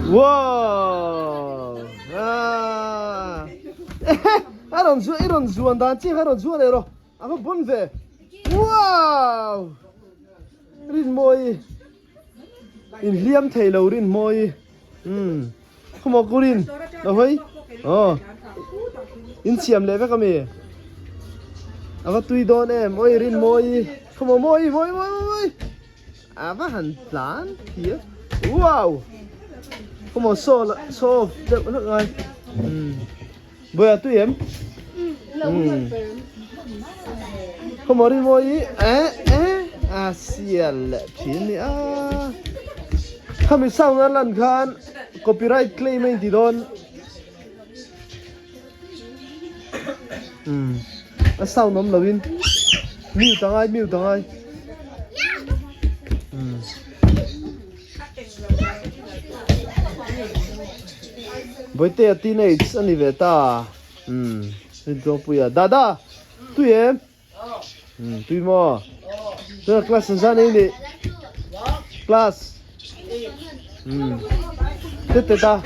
Wow! Ah! A rawn zuan, i rawn zuan dan chiah kha a rawn zuan leh rawh. A va bon ve. Wow! Rinmawi. Inhliam thei lo Rinmawi. Umm. Khawmaw ku Rin. Lo hawi. Aw. In siam leh vek ami. A va tui dawn em. Oi Rinmawi. Khawmaw Mawi, Mawi, Mawi, Mawi. A va han tlan thiam. Wow! Khawmaw saw la, saw off deuh hlek ngai. Umm. Bawiha tui em? Umm. Khawmaw Rinmawi eh eh a sial leh thin ni a. Khami sound a lan khan copyright claim a inti dawn. Umm a sound awm lo in mute a ngai mute a ngai umm Bawihtea teenage a ni ve ta umm Rintlawngpuia dada tui em umm tui maw tuna class an zan ei nih class umm tete ta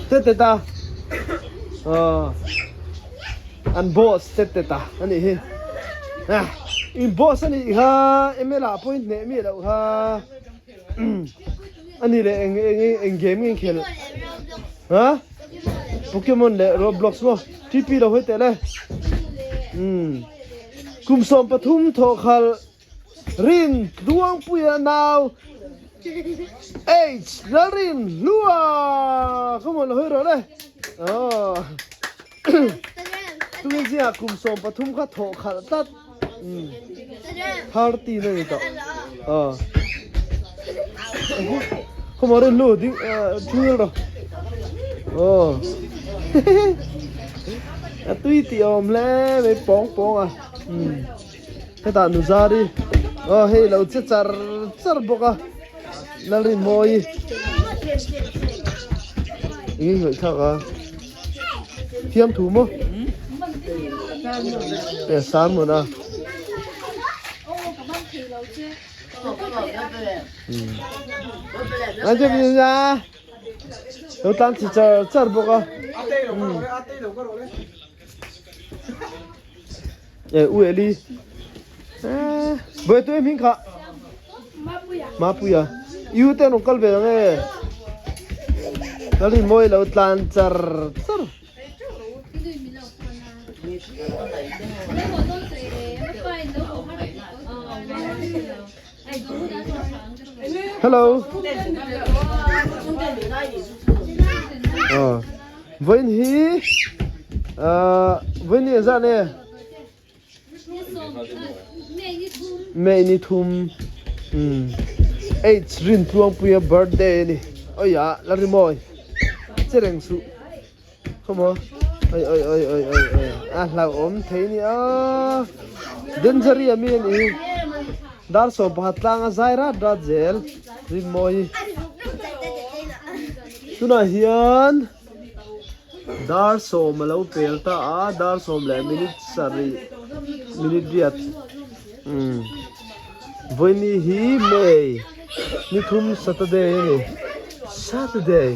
tete ta aw an boss tete ta a nih hi ah in boss a nih kha ml ah pawh in hneh miah loh kha a ni leh eng eng eng game nge in khel ha Pokemon leh Roblox maw TP lo hawi teh le umm kum 13 thawh khalh Rin Tluangpuia nau H Lalrin Hlua ka mawn lo hawi rawh le aw tungin zingah kum 13 kha thawh khalh tlat umm 13 a ni tawh aw khaw maw Rin Hlu ding thil rawh aw a tui tih a awm hle mai pawng pawng a umm. Hetah Nuzari aw hei lo che char char bawk a Lalrinmawi eng nge ngaihthlak a thiam thu maw e sang hmun a lo tlang chi char char bawk a. E u Eli. Eh, boy tu em hing kha. Mapuia. Iu te nong kal ve ang e. Lali moi lo tlan char char. Hello. Ờ. Vawiin hi vawiin hi engzah nge? May ni thum H Rintluangpuia birthday a ni. Awiah la ri mawi che reng suh. Khawmaw oi oi oi oi oi oi a hlauhawm thei ni a Dangery a mi a ni. Dar 11 tlanga zai rat rat zel Rinmawi. Tunah hian dar 10 a lo pel ta a, dar 10 leh minute sarih minute riat umm vawiini hi May ni thum Saturday a ni Saturday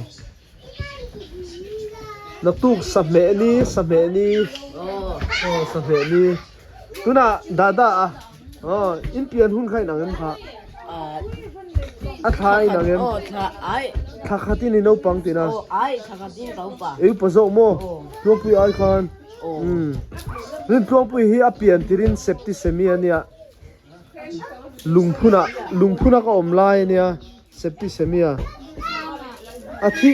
naktuk sahmeh ni sahmeh ni aw sahmeh ni tunah dada a Aw, in pian hun kha inang em kha? A thla inang em? Aw, thla ai. Thla khat in i naupang tina? Aw, ai, thla khat in ka upa. I upa zawk maw? Aw. Tluangpui ai khan? Aw. Umm. Rin Tluangpui hi a pian tirin septicemia ania. Lungphunah, lungphuna ka awm lai ania septicemia. A thi,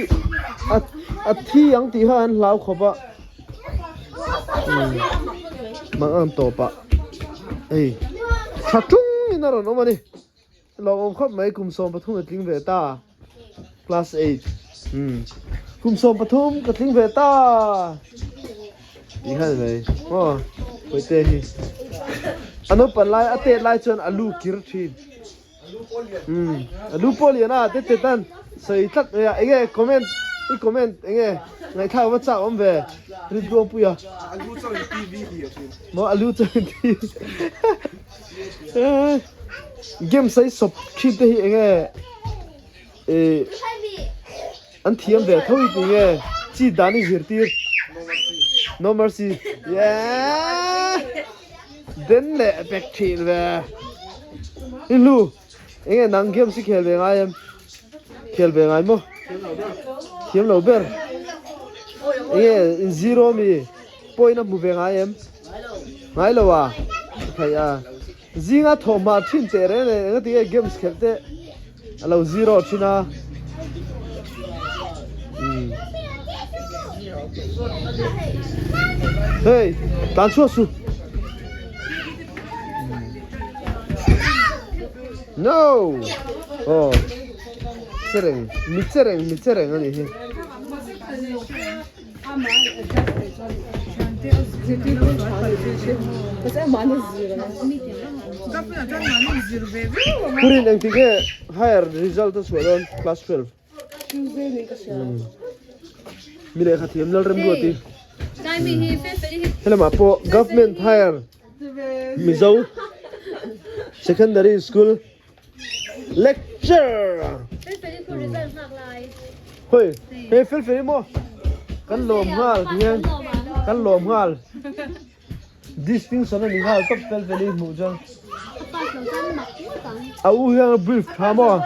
a, a thi ang tih kha an hlau khawp a. Umm. Mang ang tawp ah. Hei tha tung in a rawn awm a ni lawmawm khawp mai kum 13 a tling ve ta class 8 umm kum 13 ka tling ve ta tih khan mai aw pawite hi a naupang lai a tet lai chuan a lu kir thin umm a lu pawh lian a te te tan sawi tlat mai a enge comment i comment enge ngaihthlak va chak awm ve Rintuangpuia A lu chuan TV hi a thin. Maw a lu chuan TV Games a i sawp thin te hi enge eh. An thiam ve tho i ti nge cheat dan i zirtir. No mercy. Yeah! Den leh pek thin ve. I hlu. Enge nang games i khel ve ngai em? Khel ve ngai maw? Thiam lo ber. Enge in zero mi point a hmu ve ngai em? Ngai lo a. Thei a. Zinga thawhhma thin teh reng reng eng ati nge games khelh teh a lo zero thin a. Hey, tan chhuak su. No. Oh. Chereng, mi chereng, mi chereng ani hi. Purin engtik nge higher result a chhuah dawn class 12 mi lehkha thiam lal rem ruat i helamah pawh government higher Mizo secondary school Lecture! Hoi, hei fel fel maw? Kan lawm nghal ti hian kan lawm nghal. Distinction a ni nghal tawp fel fel i hmuh chuan. A u hian a brief tha maw?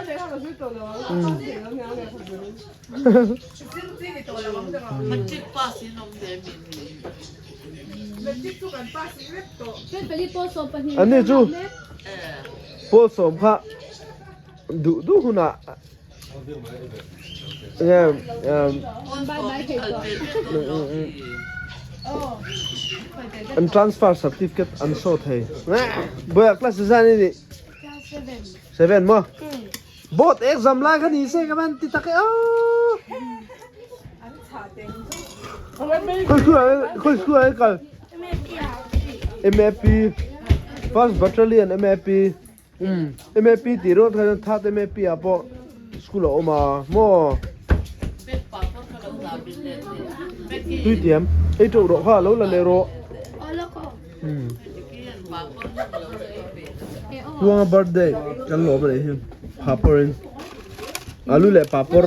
Ani chu Pawl sawm kha duh duh hunah nge an transfer certificate an show thei. Boya class zan i nih? 7 maw? Board exam lai kha ni se ka van ti tak e aw. Khoi khu khoi khu ai kal. MAP First Battalion MAP um MAP ti rawt kha that MAP ah pawh school a awm a maw. Tui tiam ei teuh rawh kha lo la leh rawh. Um Tuanga birthday kan lawm a nih hi phapawr in alu leh papawr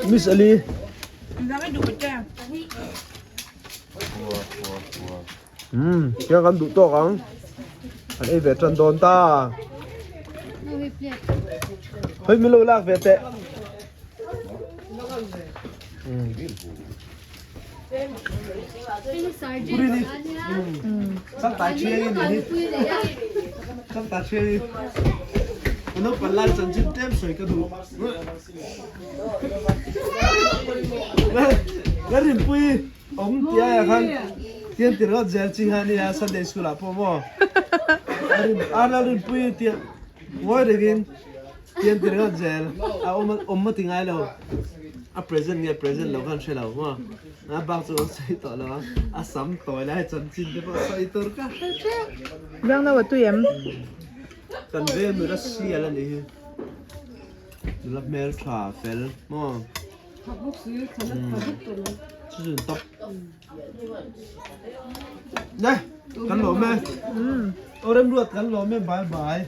Miss Ali um tiang kan duh tawk ang an ei ve tan dawn ta hei min lo lak ve teh Tian ti ringawt zel a awm awm a ti ngai lo a present nge present lo khan hre lo maw a bak chu an sawi tawh lo a a sam tawi lai chanchin te pawh sawi tur ka hre teuh. Biang no a tui em? Kan veng nula sial a nih hi nula hmeltha fel maw chu chu top ne kan lawm e aw remruat kan lawm e bye bye.